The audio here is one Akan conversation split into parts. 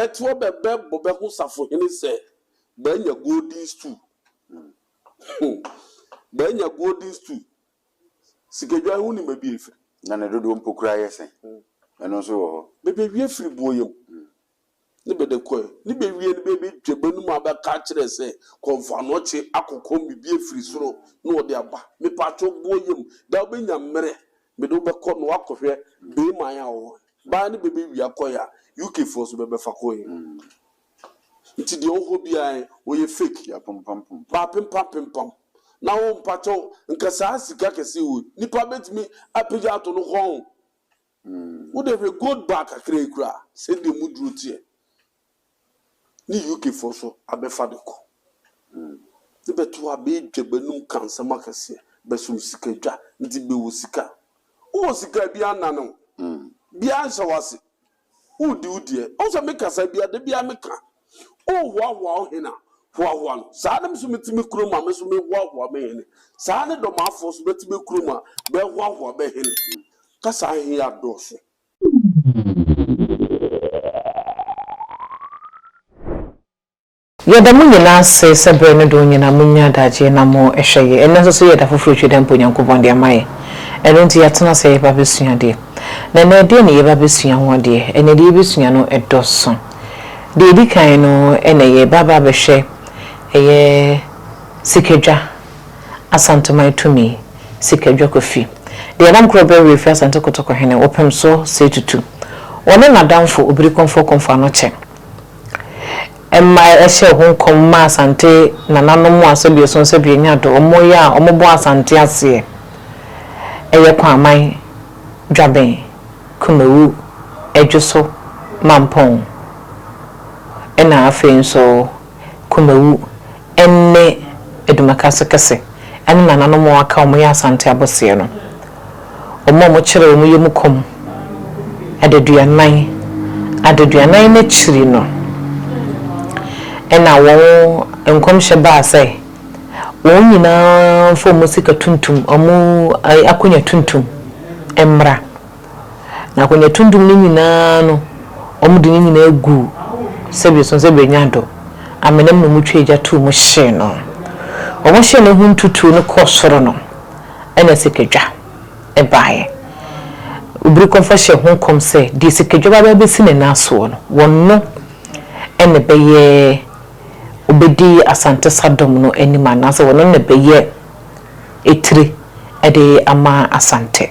Ɛtoɔ bɛ bɛ bɔ bɛ ho safohene sɛ bɛanya golden stool. Bɛanya golden stool. Sikadwa ho nim baabi a ɛfiri. Na ne dodoɔ mpo koraa yɛ sɛn? Ɛno nso wɔ hɔ. Bɛbɛwie firi boɔ yam ne bɛde kɔɛ. Ne bɛwie no bɛbɛdwa bɛnum a bɛka kyerɛ sɛ kɔmfoanɔkye akokɔm biribi afiri soro na ɔde aba. Mepatwo boɔ yam da wobɛnya mmerɛ mede wobɛkɔ na woakɔhwɛ beeman a ɔwɔ hɔ. Baa ne bɛbɛwia kɔɛ a UK foɔ nso bɛbɛfa kɔɛ. Nti deɛ ɔwɔ hɔ biara ɔyɛ fake. Yɛapompampom. Baapempam-pempam. Na wo mpakyɛw nka saa sika kɛseɛ wei nipa bɛtumi apagya ato no kɔn ho. Wo deɛ hwɛ gold bar kakra yi koraa sɛdeɛ mu duro teɛ. Ne UK foɔ so abɛfa de kɔ. Ne bɛto a bɛdwa bɛnum ka nsɛm akɛseɛ bɛsom sika dwa nti bɛwɔ sika. Wowɔ sika bi anane wo. Biara nhyɛ w'ase. Wodi wo deɛ. Wo sɛ mekasa bia da bia meka. Wohoahoa wo hene a, hoahoa no. Saa ne nso mete me kurom a me nso mehoahoa me hene. Saa ne dɔmaafoɔ nso bɛte me kurom a bɛhoahoa bɛ hene. Kasa ahe adɔɔso. Yɛda mo nyinaa ase sɛ berɛ ne dɔn nyinaa monya adagyeɛ na mo hwɛ yɛ. Ɛnnɛ nso so yɛ da foforɔ Twi dɛ mpo Onyankopɔn de ama yɛ. Ɛno nti yɛatena ase a yɛreba abɛsua adeɛ. Na ɛnnɛ ɛdeɛn na yɛreba abɛsua ho adeɛ? Ɛnnɛ deɛ yɛbɛsua no ɛdɔso. Deɛ ɛdi kan no ɛna yɛreba aba abɛhwɛ ɛyɛ Sikadwa, Asanteman tumi, Sikadwa Kofi. Deɛ ɛnam korɔ berɛ werɛ firi Asante Kotoko hene, Ɔpem so Sɛ Tutu. Ɔne n'adamfo Obirikɔmfoɔ Komfo Anokye. Ɛma ɛhyɛɛ ho nkɔm maa Asante nananom a sɛbi ɛso sɛbi ɛnya do, wɔn yɛ a wɔn bɔ Asante aseɛ. Ɛyɛ Kwaman, Dwaben, Kumawu, Adwoso, Mampong, ɛna afei nso Kumawu ne Adumakase kɛse ne nananom a wɔaka wɔn yɛ Asante aboseɛ no. Wɔn a wɔkyeree wɔn yam kɔm adaduanan, adaduanan no akyiri no, ɛna wɔn nkɔmhyɛ baa sɛ wɔn nyinaa mfa wɔn sika tuntum, wɔn akonya tuntum mmra. Na akonnwa tuntum no nyinaa no, wɔde ne nyinaa guu sɛbi so sɛ benya do amena mu na wɔtwaa gya too mu hyee no. Wɔhyee no ho ntutuo no kɔɔ soro no, ɛna sikadwa baeɛ. Obirikɔmfoɔ hyɛɛ ho nkɔm sɛ, deɛ sikadwa bɛba abɛsi ne nan soɔ no, wɔno na ɛbɛyɛ, ɔbɛdi Asante Sadom no anim anaasɛ wɔno na ɛbɛyɛ etire de ama Asante.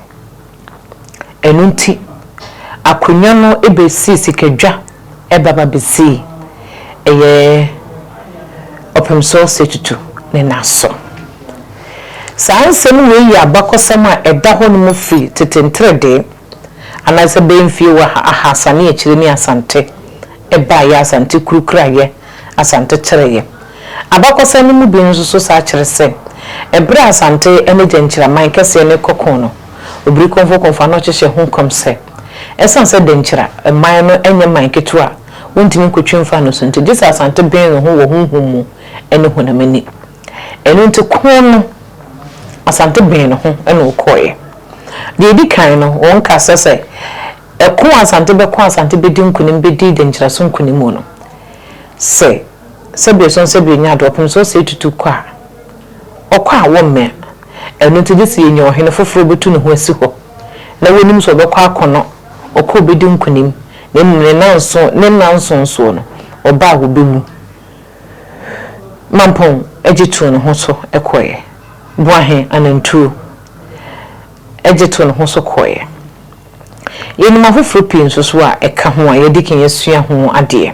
Ɛno nti, akonnwa no bɛsii sikadwa ba ba bɛsii ɛyɛ Ɔpemsoɔ Setutu ne nan so. Saa nsɛm wei yɛ abakɔsɛm a ɛda hɔ nom firi tete nteredee anaasɛ bɛyɛ mfie wɔ ahasa ne akyire ne Asante baeɛ, Asante kurukuraeɛ, Asante kyerɛeɛ. Abakɔsɛm no mu bi nso so saa kyerɛ sɛ, ɛberɛ a Asante ne Gyankyiraman kɛseɛ no rekɔ ko no, Obirikomfo Komfo Anokye hyɛɛ ho nkɔm sɛ, ɛsiane sɛ Dankyira man no nyɛ man ketewa a wontumi nkotwi mfa no so nti, gye sɛ Asante ben ne ho wɔ honhom mu ne honam ani. Ɛno nti ko no, Asante ben ne ho na ɔkɔeɛ. Deɛ ɛdi kan no, wɔka sɛ sɛ ɛko a Asante bɛko a Asante bɛdi nkonim bɛdi Dankyira so nkonim mu no, sɛ sɛbeɛsɔn sɛbeɛnya ade ɔpem sɛ ɔsɛe tutu kɔ a, ɔkɔ a wɔmmɛn. Ɛno nti gye sɛ yɛnya ɔhene foforɔ a ɔbɛtu ne ho asi hɔ na wɔnim sɛ ɔbɛkɔ akono, ɔkɔ a ɔbɛdi nkonim, na mmom ne nnanson ne nnanson soɔ no, ɔba a ɔbɛwu. Mampɔn gye too ne ho so kɔeɛ. Boahe anantuo gye too ne ho so kɔeɛ. Yɛnim afoforɔ pii nso so a ɛka ho a yɛadi kan asua ho adeɛ.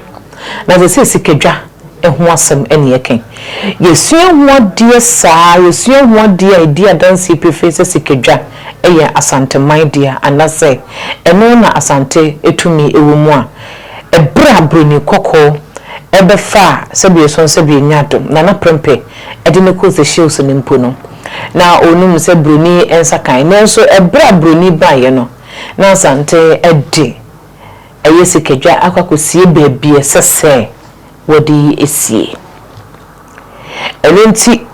Na sɛ sɛ sikadwa ho asɛm na yɛka yi, yɛsua ho adeɛ saa, yɛsua ho adeɛ a ɛdi adanseɛ pefee sɛ sikadwa yɛ Asanteman dea anasɛ ɛno na Asante tumi wɔ mu a, ɛberɛ a Buroni kɔkɔɔ bɛfaa sɛbeɛsɔn sɛbeɛnya adom, Nana Prempeh de no kɔɔ Seychelles no mpo no, Na ɔnim sɛ buroni nsa kan. Nanso ɛberɛ a buroni baeɛ no, na Asante de ɛyɛ sikadwa akɔ akɔsie baabi a ɛsɛ sɛ wɔde sie. Ɛno nti,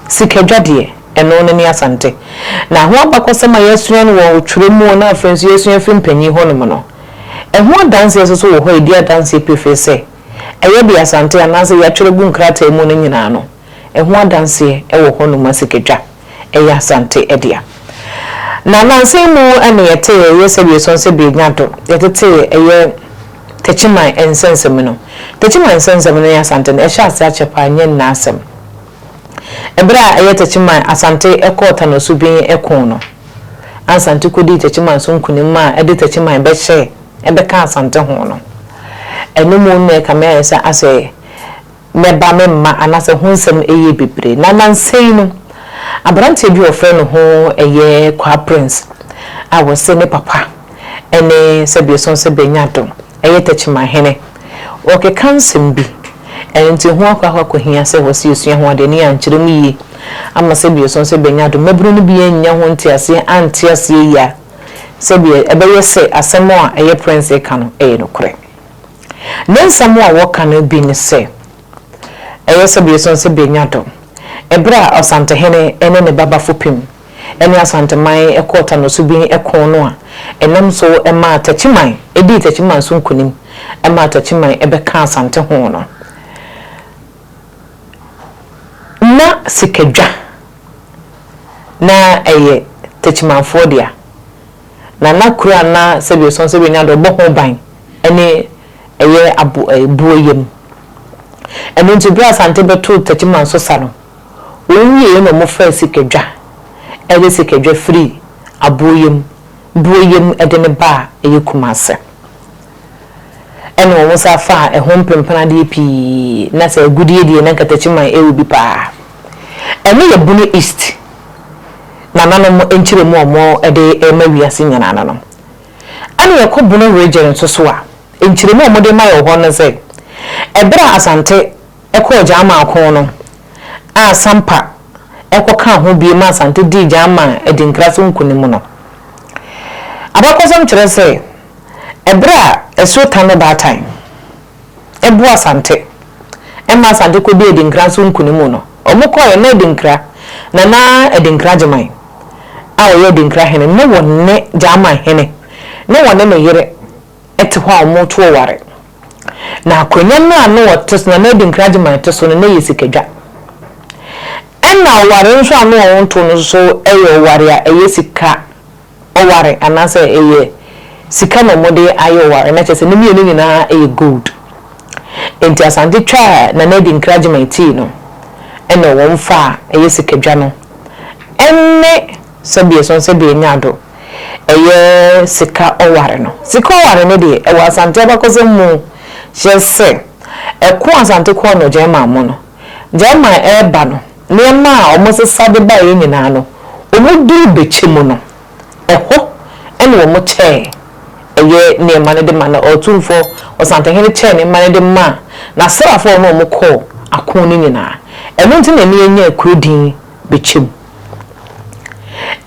sikadwa deɛ, ɛno no ne Asante. Na ho abakɔsɛm a yɛasua no wɔ twerɛ mu na afei nso yɛasua afiri mpanin hɔnom no, Ɛho adanseɛ nso so wɔ hɔ a ɛdi adanseɛ pefee sɛ, ɛyɛ deɛ Asante anaasɛ yɛatwerɛ agu nkrataa mu no nyinaa no, ɛho adanseɛ wɔ hɔnom a sikadwa yɛ Asante dea. Na nnansa yi mu na yɛtee ɛyɛ sɛdeɛ ɛsɔn sɛ bɛnya do, yɛtetee ɛyɛ Techiman nsɛnsɛm no. Techiman nsɛnsɛm no ne Asante no, ɛhyɛ aseɛ akyɛ paa, nyɛ nnɛ asɛm. Ɛberɛ a ɛyɛ Techiman Asante kɔɔ Tanoso-Bin ko no, Asante kɔdii Techiman so nkunim a ɛde Techiman bɛhyɛɛ bɛkaa Asante ho no, ɛno mu na ɛkame ayɛ sɛ asɛ mɛba me mma anaasɛ ho nsɛm yɛ bebree. Na nnansa yi no, aberanteɛ bi a wɔfrɛ no ho ɛyɛ Kwaa Prince a wɔse ne papa ne Sɛbieson Sɛbɛnyado yɛ Techiman hene, ɔrekeka nsɛm bi, ɛno nti ho akɔ akɔ akɔhia sɛ wɔse yɛsua ho adeɛ na yɛankyerɛ mu yie ama Sɛbieson Sɛbɛnyado mmabunu no bi annya ho nteaseɛ ante aseɛ yie a, sɛdeɛ ɛbɛyɛ sɛ asɛm a ɛyɛ Prince reka no yɛ nokorɛ. Ne nsɛm a wɔka no bi ne sɛ, Ɛyɛ sɛ Bieson sɛ Benya dɔ. Ɛberɛ a Ɔsantehene ne ne ba Bafo Pim ne Asanteman kɔɔ Tanosobin ko no a ɛnam so maa Takyiman dii Takyiman so nkonim maa Takyiman bɛkaa Asante ho no, na sikadwa na ɛyɛ Takyimanfoɔ dea. Na na kuro a na sɛbi ɔsɔn sɛbi nya do ɔbɔ ho ban ne ɛyɛ abo ɛɛ buo yam. Ɛno nti berɛ a Asante bɛtoo Techiman so sa no, wɔn wieeɛ na wɔfaa Sikadwa ɛde Sikadwa firi aboɔ yam, buo yam de no baa ɛyɛ Kumase. Ɛna wɔn san faa ɛho mpempena adeɛ pii na sɛ agudeɛ deɛ na nka Techiman ɛwɔ bi paa. Ɛno yɛ Bono East. nananom nkyerɛmu a wɔde rema wiase nyinaa no no. Ɛna yɛkɔ Bono Region nso so a, nkyerɛmu a wɔde ma yɛ wɔ hɔ no sɛ, ɛberɛ a Asante kɔɔ Gyaaman ako no a Sampa kɔkaa ho bio ma Asante dii Gyaaman adinkra so nkunim no, abakɔsɛm kyerɛ sɛ, ɛberɛ a Asuo Tano Baatan, boa Asante ma Asante kɔdii Adinkra so nkunim no, wɔkɔeɛ na Adinkra, Nana Adinkra Agyeman a ɔyɛ Adinkra hene ne wɔne Gyaaman hene ne wɔne ne yere te hɔ a wɔreto ɔware. Na akonnwa no a na ɔte so, Nana Adinkra Agyeman te so no, na ɛyɛ sikadwa. Ɛna ɔware nso a na wɔreto no nso yɛ ɔware a ɛyɛ sika ɔware anaasɛ ɛyɛ sika na wɔde ayɛ ɔware na kyerɛ sɛ ne mmienu nyinaa yɛ gold. Enti Asante twaa Nana Adinkra Agyemang tii no ɛna wɔn faa ɛyɛ sikadwa no ɛne sɛbeɛsɔn sɛbeɛ nyaado ɛyɛ sika ɔware no. Sika ɔware no deɛ ɛwɔ Asante abakɔsɛm mu kyerɛ sɛ ɛko a Asante kɔɔ no Gyɛɛman mu no, Gyɛɛman ɛreba no Nneɛma a wɔsesa de baeɛ nyinaa no, wɔduruu bɛkyɛ mu no, ɛhɔ na wɔkyɛɛ ɛyɛ nneɛma no de ma no. Ɔtumfoɔ Ɔsantehene kyɛɛ nneɛma no de maa n'asraafoɔ a ɔne wɔn kɔɔ ako no nyinaa. Ɛno nti na ɛno yɛnyaa kuro din Bɛkyɛm.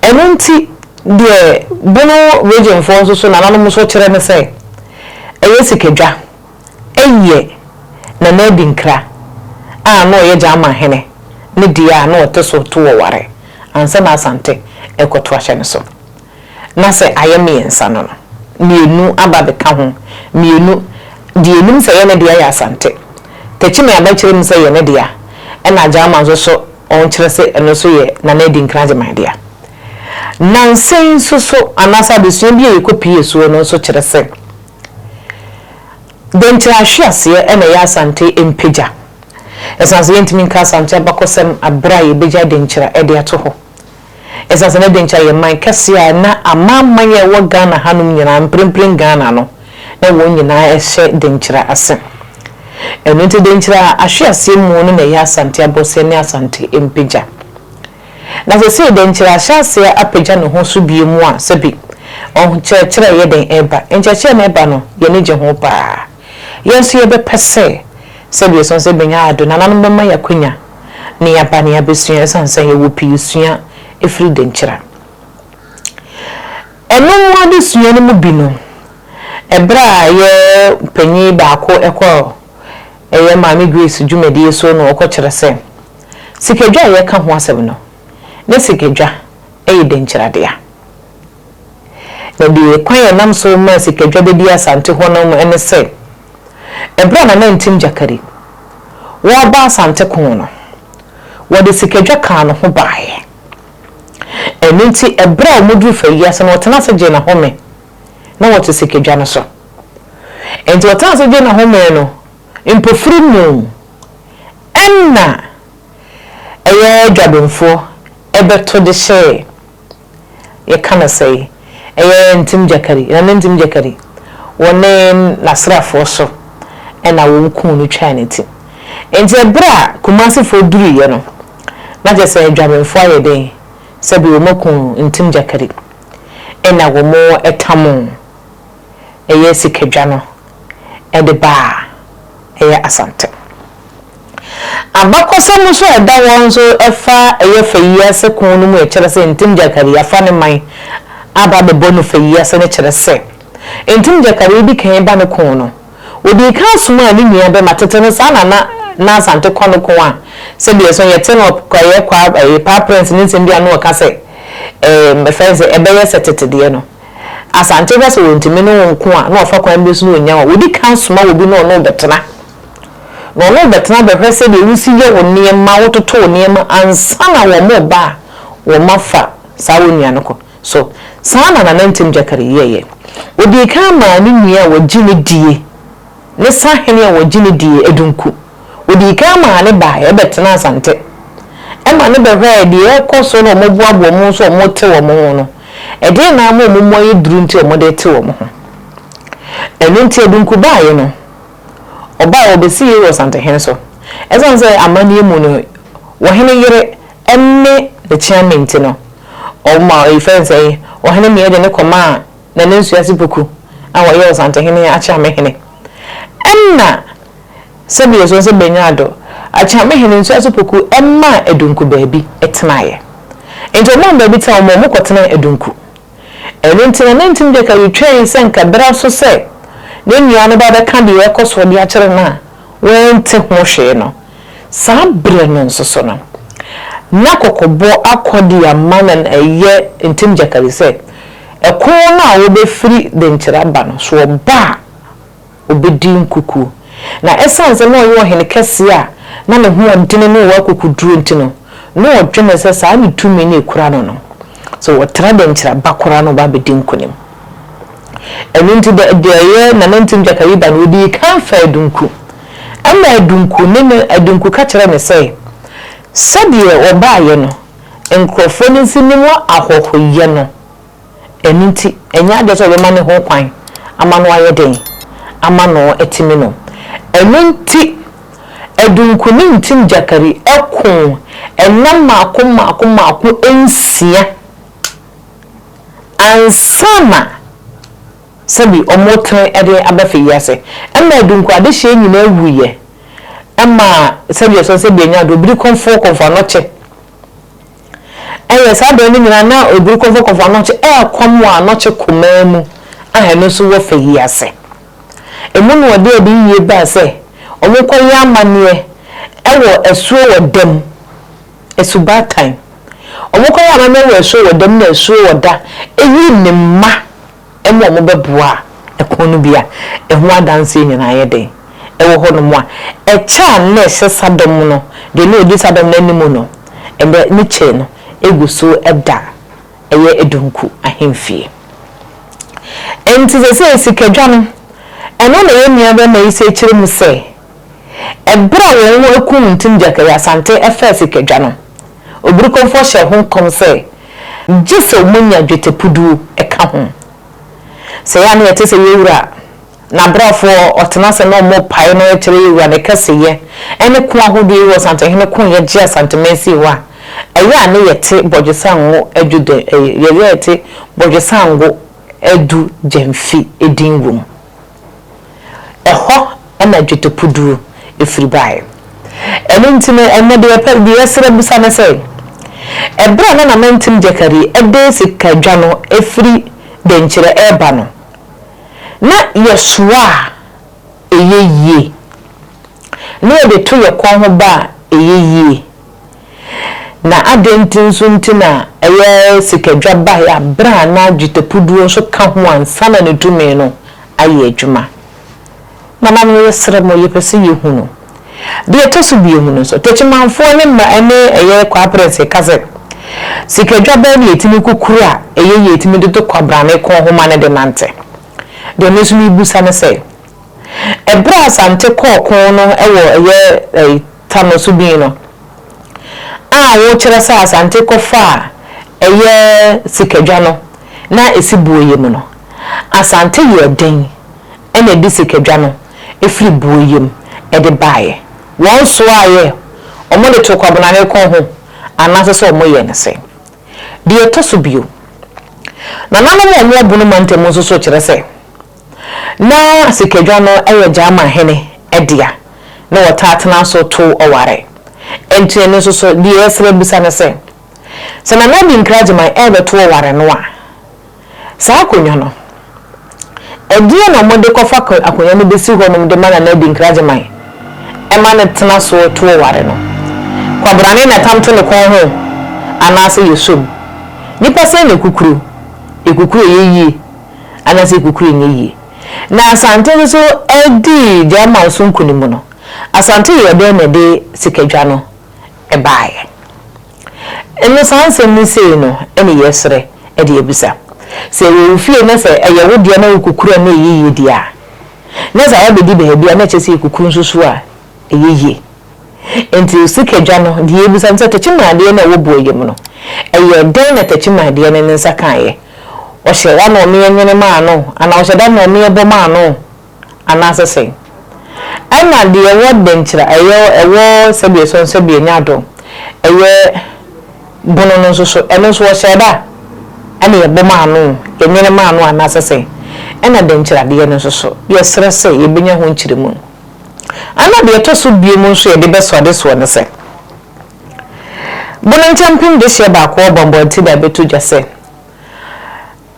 Ɛno nti deɛ Bono regionfoɔ nso so nananom nso kyerɛ ne sɛ, ɛyɛ sikadwa. yɛ Nana Adinkra a na ɔyɛ Gyaaman hene ne deɛ a na ɔte so to ɔware ansa na Asante rekɔto ahyɛ no so. Na sɛ ayɛ mmiɛnsa no no, mmienu aba abɛka ho, mmienu, deɛ yɛnim sɛ ɛyɛ ne dea yɛ Asante. Tekyeme abɛkyerɛ mu sɛ ɛyɛ ne dea, ɛna Gyaaman nso so ɔnkyerɛ sɛ ɛno nso yɛ Nana Adinkra Agyeman dea. Nansa yi nso so anaasɛ adesua bi a yɛkɔpuee soɔ no nso kyerɛ sɛ, Dɛnkyerɛ ahweaseɛ na ɛyɛ Asante mpagya. Ɛsiane sɛ yɛntumi nka Asante abakɔsɛm aberɛ a yɛbɛgyae Denkyira de ato hɔ. Ɛsiane sɛ na Denkyira yɛ man kɛseɛ a na amanaman a ɛwɔ Ghana hanom nyinaa, mprempren Ghana no, na wɔn nyinaa hyɛ Denkyira ase. Ɛno nti Denkyira ahweaseɛ mu no na ɛyɛ Asante abɔseɛ ne Asante mpagya. Na sesei dɛnkyerɛ ahyɛaseɛ apagya ne ho so bio mu a sɛbi ɔnkyerɛkyerɛ yɛ dɛn ɛba? Nkyerɛkyerɛ no ɛba no yɛn ani gye ho paa. Yɛn nso yɛbɛpɛ sɛ sɛbi ɛsɔn sɛ bɛnya ado nananom bɛma yɛ akwanya na yɛaba na yɛabɛsua ɛsiane sɛ yɛwɔ pii sua ɛfiri dɛnkyerɛ. Ɛno mu adesua no mu bi no ɛberɛ a yɛ panyin baako ɛkɔ ɛyɛ Maame Grace dwumadie so na ɔkɔkyerɛ sɛ Sikadwa a yɛreka ho asɛm no, ne sikadwa yɛ dɛnkyerɛadea. Na deɛ kwan a ɛnam so maa sikadwa bɛdii Asante hɔ no ne sɛ, ɛberɛ a Nana Ntim Gyakari wɔreba Asante ko no, wɔde sikadwa kaa ne ho baeɛ. Ɛno nti ɛberɛ a wɔduruu Fayiase no, wɔtenaa ase gyee n'ahome na wɔte sikadwa no so. Enti wɔtenaa ase gyee n'ahome no, mpofiri mu ɛna ɛyɛ dwabenfoɔ bɛto de hyɛɛ yɛka no sɛe, ɛyɛ Ntim Gyakari, Nana Ntim Gyakari, wɔne n'asraafoɔ so na wɔkuu no twaa ne ti. Enti ɛberɛ a Kumasefoɔ duruiɛ no, na kyerɛ sɛ Dwabenfoɔ ayɛ dɛn, sɛbe wɔaku Ntim Gyakari, ɛna wɔtamoo ɛyɛ sikadwa no de baa ɛyɛ Asante. Abakɔsɛm nso a ɛda hɔ nso fa ɛyɛ fɛ yi ase ko no mu ɛkyerɛ sɛ Ntim Gyakari afa ne man aba abɛbɔ no fɛ yi ase no kyerɛ sɛ Ntim Gyakari di kan ba ne ko no ɔdii kan somaa ne nua bɛma tete no saa na na na Asante kɔ no ko a sɛdeɛ ɛso yɛte no ɔyɛ kwa ɛyɛ Paa Prince ne nsɛm bi a na ɔka sɛ ɛɛ mɛfrɛ no sɛ ɛbɛyɛ sɛ tete deɛ no Asante hwɛ sɛ wɔntumi ne wo nko a na ɔfa kwan bi so na ɔnya wo a ɔdi kan soma obi na ɔne wo bɛtena Na ɔne wo bɛtena abɛhwɛ sɛdeɛ wosi yɛ wo nneɛma, wototo wo nneɛma ansa na wɔreba a wɔafa saa wo nua no kɔ. So saa na Nana Ntim Gyakari yɛeɛ? Ɔdii kan maa ne nua a wɔgye no die, ne sahene a wɔgye no die, Adunku. Ɔdii kan maa no baeɛ bɛtenaa Asante. Ɛma no bɛhwɛɛ deɛ ɛrekɔ so na wɔboaboa wɔn ho sɛ wɔrete wɔn ho no. Ɛdeɛn na ama wɔn mu ayɛ duru nti a wɔde rete wɔn ho? Ɛno nti Adunku baeɛ no, Ɔbae a obesii wɔ Santehene so. Esiane sɛ amanneɛ mu no ɔhene yere ne ne kyeame nti no, ɔma yɛfrɛ no sɛn, ɔhene mmea de no kɔmaa Nana Nsuase Poku a ɔyɛ Ɔsantehene akyeamehene. Ɛnna sɛdeɛ ɛsɔ sɛ bɛnya adɔ, akyeamehene Nsuase Poku maa Adunku baabi tenaeɛ. Enti ɔmaa baabi tenaeɛ, ɔmaa wɔkɔtenaa Adunku. Ɛno nti na na Ntim Gyaka retwɛn sɛ anka bere aso sɛ ne nua no ba bɛka deɛ ɛrekɔ soɔ de akyerɛ no a wante ho hwee no. Saa berɛ no nso so no, na kɔkɔbɔ akɔ de ama na ɛyɛ Ntim Gyakari sɛ ɛko no a wɔbɛfiri Denkyira aba no, so ɔba a, obedi nkoguo. Na ɛsiane sɛ na ɔyɛ ɔhene kɛseɛ a na ne ho ɔdene na ɔwɔ akokoduro nti no, na ɔdwene sɛ saa ne tumi no a ɛkura no no, sɛ ɔtra dɛnkyerɛ ba koraa no ɔba abɛdi nkonim. Ɛno nti dɛ deɛ ɛyɛ Nana Ntim Gyakari ba no, ɔdii kan faa Adunku. Ɛma Adunku ne no Adunku ka kyerɛɛ no sɛ, sɛdeɛ ɔbaeɛ no, nkurɔfoɔ no nso nim ahɔhoyɛ no. Ɛno nti, ɛnyɛ adeɛ sɛ ɔbɛma ne ho kwan ama no ayɛ dɛn? Ama no atumi no. Ɛno nti, Adunku ne Ntim Gyakari koo nna mmaako mmaako mmaako nsia ansa na sɛbi wɔretene de aba fɛ yi ase. Ɛma Adunku adehyeɛ nyinaa wuiɛ. Ɛma sɛbi ɛsɔ sɛbi ɛnya ade, obiri kɔmfoɔ kɔmfoɔ anɔkye. Ɛyɛ saa berɛ no nyinaa na Obiri Kɔmfɔ Kɔmfɔ Anɔkye ɛrekɔm wɔ Anɔkye kumaa mu a ɛno nso wɔ fɛ yi ase. Emu na ɔde adiyie baa sɛ wɔnkɔyɛ amanneɛ wɔ asuo wɔ dam, Asubaatan. Wɔkɔyɛ amanneɛ wɔ asuo wɔ dam na asuo wɔ da yii ne mma ma wɔbɛboaa ɛko no bi a ɛho adanseɛ nyinaa yɛ dɛn? Ɛwɔ hɔnom a, ɛkyɛ a na ɛhyɛ Sadɔm no, deɛ na ɔdi Sadɔm no anim no, ɛnɛ ne kyɛ no gu so da ɛyɛ Adunku ahemfie. Enti seesei sikadwa no, ɛno na yɛn nuabarima yi sɛ kyerɛ mu sɛ, ɛberɛ a wɔn akum Ntim Gyakari Asante faa sikadwa no, Obirikomfoɔ hyɛɛ ho nkɔm sɛ, gye sɛ wɔnya dwetɛpuduo ka ho. Sɛ ɛyɛ a na yɛte sɛ yɛn wura N'abrɛfoɔ ɔtena ase na wɔpae no kyerɛ yɛn wura ne kɛseyɛ ne ko ahodoɔ yi wɔ Asantehene ko yɛgye Asanteman sii hɔ a, ɛyɛ a ne yɛte Bɔdwesango adu dɛ yɛyɛ yɛte Bɔdwesango adu Gyamfi din wɔ mu. Ɛhɔ na dwetɛpuduro firi baeɛ. Ɛno nti no, ɛnnɛ deɛ yɛpɛ, deɛ yɛsrɛ bisa ne sɛ, ɛberɛ a na Nana Ntim Gyakari de sikadwa no firi Denkyerɛ reba no, na yɛsoa a, ɛyɛ yie, na yɛde to yɛn kɔn ho ba a, ɛyɛ yie. Na adɛn nti nso nti na ɛyɛ sikadwa baeɛ a berɛ a na dwetɛpuduo nso ka ho ansa na ne tumi no ayɛ adwuma? Nananom yɛsrɛ mo yɛpɛ sɛ yɛhunu. Deɛ ɛtɔ so bio mu no nso, Techimanfoɔ ne mma ne ɛyɛ Kwaprɛnse ka sɛ, sikadwa bɛn na yɛtumi kukuru a ɛyɛ yie tumi de to kwabrane kɔn ho ma no de nante? Deɛ me nso merebisa ne sɛ, ɛberɛ a Asante kɔɔ ko no wɔ ɛyɛ Tano so bin no, a wokyerɛ sɛ Asante kɔfaa ɛyɛ sikadwa no na ɛsi buoyɛ mu no, Asante yɛɛ dɛn na ɛde sikadwa no firi buoyɛ mu de baeɛ? Wɔn soaeɛ, wɔde too Kwabenane kɔn ho anaasɛ sɛ wɔyɛɛ no sɛn? Deɛ ɛtɔ so bio, nananom a wɔwɔ Bono mantam nso so kyerɛ sɛ na sikadwa no yɛ Gyama hene dea na wɔtaa tena so tow ɔware. Enti ɛno nso so, deɛ yɛsrɛ bisa ne sɛ, sɛ Nana Adinkra Agyeman rebɛto ɔware no a, saa akonnwa no, ɛdeɛn na wɔde kɔfa akonnwa no bɛsi hɔnom de ma Nana Adinkra Agyeman ma no tena so to ɔware no? Kwabrane na ɛtam to ne kɔn ho anaasɛ yɛsɔ mu? Nnipa sɛn na ɛkukuru? Yɛkukuru ɛyɛ yie anaasɛ yɛkukuru ɛnyɛ yie? Na Asante nso dii German so nkonim no, Asante yɛɛ dɛn na ɛde sikadwa no baeɛ? Ɛno saa nsɛm yi sei no na yɛsrɛ de abisa. Sɛ ɛwɔ wo fie na sɛ ɛyɛ wo dea na wokukuru a na ɛyɛ yie deɛ a, na sɛ abɛdi baabi a na ɛkyerɛ sɛ yɛkukuru nso so a ɛyɛ yie. Enti sikadwa no, deɛ yɛbisa ne sɛ Techiman adeɛ no a ɛwɔ Buoyɛ mu no, ɛyɛɛ dɛn na Techiman adeɛ no ne nsa kaeɛ? Ɔhyɛ da na ɔmeɛ nwene maa no anaa ɔhyɛ da na ɔmeɛ bɔ maa no anaasɛ sɛn? Ɛna deɛ ɛwɔ dɛnkyira ɛyɛ ɛwɔ sɛdeɛ ɛsɔ sɛdeɛ ɛnya do ɛyɛ bono no nso so ɛno nso ɔhyɛ da ɛna yɛbɔ maa no yɛnwene maa no anaasɛ sɛn? Ɛna dɛnkyira deɛ no nso so yɛsrɛ sɛ yɛbɛnya ho nkyerɛmu. Ɛna deɛ ɛtɔ so bio mu nso yɛde bɛsɔ adesoɔ ne sɛ bono nkyɛmpem dehyeɛ baako wɔ bɔnbɔnti da bɛto dwa sɛ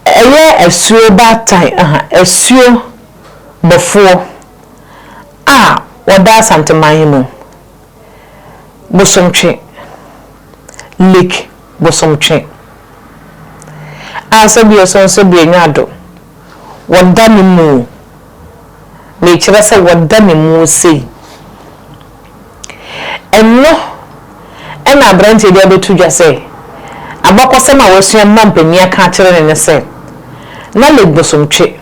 ɛyɛ asuo baatan aha asuo bɔfoɔ a wɔda Asanteman mu Bosomtwe Lake Bosomtwe a sɛbi ɛsɔ sɛbi ɛnya ado wɔda ne mu mekyerɛ sɛ wɔda ne mu sei ɛno ɛna aberanteɛ bi abɛto dwa sɛ abakɔsɛm a wasua mma mpanin aka akyerɛ ne ne sɛ na Lake Bosomtwe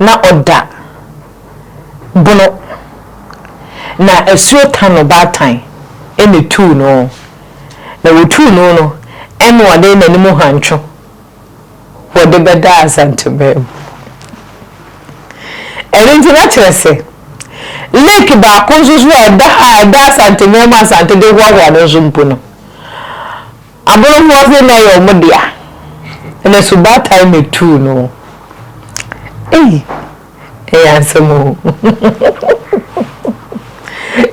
na ɔda bono na asuo Tano baatan ɛna tuu no na wɔtuu no no ɛna ɔde n'anim hantwo wɔde bɛda Asanteman mu. Ɛno nti na kyerɛ sɛ lake baako nso so a ɛda ha a ɛda Asanteman mu Asante de hoahoa no nso mpo no Abonofoɔ se na ɛyɛ ɔmo dea na subaatan na tuu no. Ei, ɛyɛ asɛm o.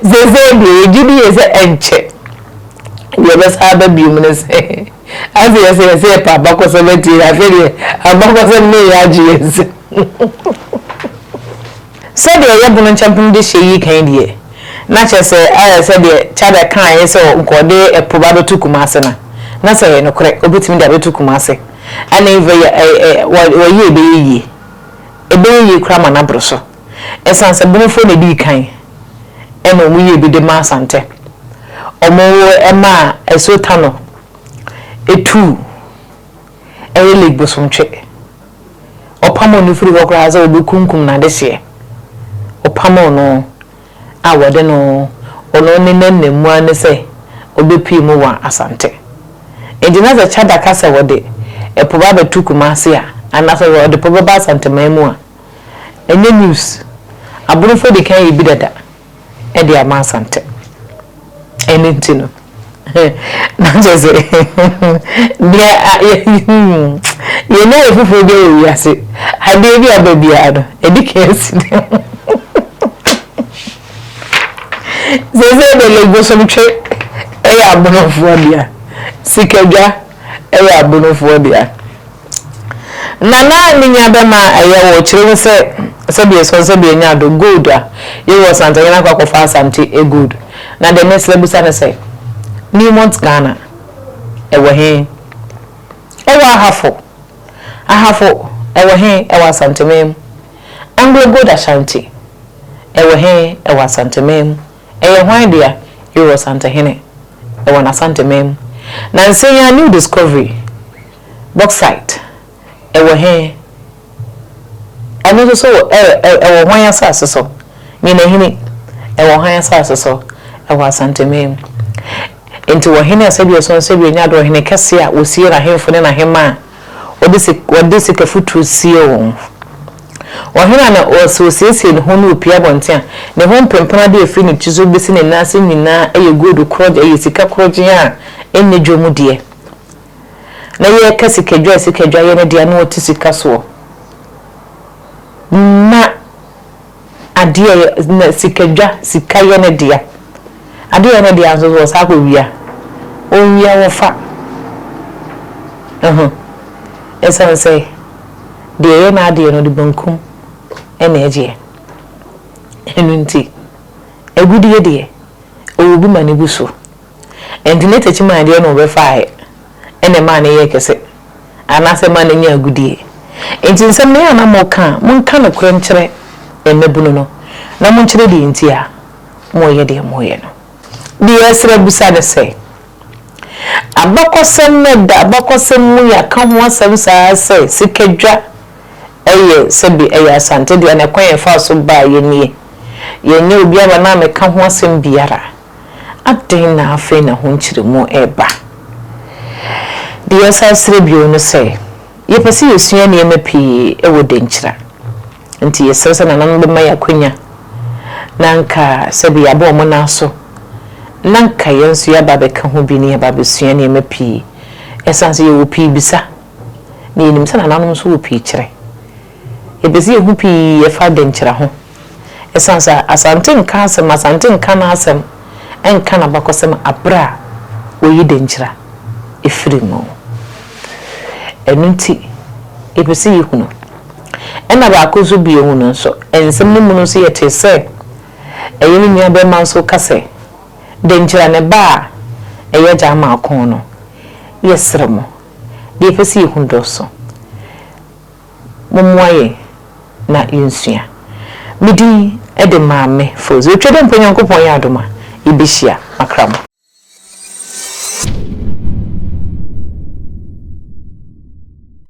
Seesei deɛ yɛgye di yɛ sɛ ɛnkyɛ deɛ ɛbɛsa aba biom ne sɛ ase yɛ sɛ yɛsɛ yɛpɛ abakɔsɛm atie na afei deɛ abakɔsɛm ne yɛ agye yɛn nsam. Sɛdeɛ ɛyɛ bono nkyɛmpem de hyɛ yi kan deɛ na kyerɛ sɛ ayɛ sɛdeɛ Chada kaeɛ sɛ nka ɔde ɛpo ba bɛto Kumase no na sɛ ɛyɛ nokorɛ ɔbɛtumi de abɛto Kumase ɛna eva yɛ ɛ ɛ wɔyɛ ɛbɛyɛ yie ɛbɛyɛ yie koraa ma no aboro so ɛsiane sɛ bonofoɔ na ɛdii kan ɛna wɔn yɛ bi de ma Asante wɔn ɛmaa Asuo Tano ɛtuu ɛyɛ Lake Bosomtwe ɔpamoo no firi hɔ koraa sɛ wɔbɛkunkum n'adehyeɛ ɔpamoo no a wɔde no ɔno ne nanam ara ne sɛ ɔbɛpue mu wɔ Asante. Enti na sɛ Chada ka sɛ wɔde ɛpo ba abɛto Kumasi a, anaasɛ wɔde po bɛba Asanteman mu a, ɛnyɛ news. Abonofoɔ di kan yɛ bi dada de ama Asante. Ɛno nti no, na kyerɛ sɛ deɛ yɛnya yɛ foforɔ bi wɔ wiase, adeɛ bi aba biara no, ɛdi kan asi ne ho. Seesei de Lake Bosomtwe yɛ abonofoɔ dea, Sikadwa yɛ abonofoɔ dea. Na na ne nua bɛma ɛyɛ wɔ kyerɛ mu sɛ sɛdeɛ ɛsɔ sɛdeɛ ɛnya ado gold a yɛwɔ Asante hene akɔ akɔfa Asante gold. Na deɛ mesrɛ bisa ne sɛ Newmont Ghana. Ɛwɔ he? Ɛwɔ Ahafo. Ahafo, ɛwɔ he? Ɛwɔ Asanteman mu. Anglo Gold Ashanti, ɛwɔ he? Ɛwɔ Asanteman mu. Ɛyɛ hwan dea? Ewɔ Santehene. Ɛwɔ n'Asanteman mu. Nansa yi ara New Discovery, Bauxite, ɛwɔ he? Ɛno nso so wɔ ɛ ɛ ɛwɔ hwan asase so? Nyinahini, ɛwɔ hwan asase so? Ɛwɔ Asanteman mu. Enti wɔ hene a sɛbi ɔsɔn sɛbi ɔnya ade ɔhene kɛse a wɔsie n'ahemfo ne n'ahemmaa a wɔde sik wɔde sika futuro sie wɔn. Ɔhene a na ɔ sɛ ɔsiesie ne ho na ɔpue abɔnten a, ne ho mpempem adeɛ a ɛfiri ne ti so bɛsi ne nan ase nyinaa yɛ gold korɔgye ɛyɛ sika korɔgyen a ɛnyɛ dwom deɛ. Na yɛreka sikadwa a sikadwa yɛ ne dea na ɔte sika soɔ. Na adeɛ a ɛyɛ na sikadwa, sika yɛ ne dea. Adeɛ a ɛyɛ ne dea nso so ɔsan kɔwia. Ɔwia wɔfa. Ɛho. Ɛsiane sɛ deɛ ɛyɛ n'adeɛ no ɔde bankum na ɛgyeɛ. Ɛno nti, agudeɛ deɛ, ɔwɔ bi ma no gu so. Ɛnti ne takyiman deɛ na ɔbɛfaeɛ na ɛmaa no yɛɛ kɛse anaasɛ ɛmaa no nyaa agudeɛ. Enti nsɛm no yɛ a na moka a, monka nokorɛ nkyerɛ mmabunu no na monkyerɛ deɛ nti a moreyɛ deɛ moreyɛ no. Deɛ yɛsrɛ bisa ne sɛ, abakɔsɛm no ɛda abakɔsɛm mu yɛaka ho asɛm saa ara sɛ sikadwa yɛ sɛbe ɛyɛ Asante dea na ɛkwan a yɛfaa so baeɛ nie. Yɛnyɛ obiara ma no ammɛka ho asɛm biara. Adɛn na afei na ho nkyerɛmu reba? Deɛ yɛsan srɛ bio ne sɛ, yɛpɛ sɛ yɛsua nneɛma pii wɔ Denkyira. Nti yɛsrɛ sɛ nananom bɛma yɛn akwanya na anka sɛbe yɛabɔ wɔn nan so na anka yɛn nso yɛaba abɛka ho bi na yɛaba abɛsua nneɛma pii. Ɛsiane sɛ yɛwɔ pii bisa na yɛnim sɛ nananom nso wɔ pii kyerɛ. Yɛpɛ sɛ yɛhu pii ɛfa Denkyira ho. Ɛsiane sɛ Asante nka asɛm, Asante nka n'asɛm, nka n'abakɔsɛm aberɛ a wɔyi Denkyira firi mu. Ɛno nti, yɛpɛ sɛ yɛhunu. Ɛna baako nso bio mu no nso, nsɛm no mu no nso yɛtee sɛ ɛyɛ ne nuabarima nso ka sɛ, Denkyira ne ba a ɛyɛ Agya-Amakon no, yɛsrɛ mo, deɛ yɛpɛ sɛ yɛhunu dɔɔso. Mommoa yɛn na yɛnsua. Me din de Maame Fauzi. Otwa dɛ mpo Nyankopɔn yɛ adom a, yɛbɛhyia. Makra mo.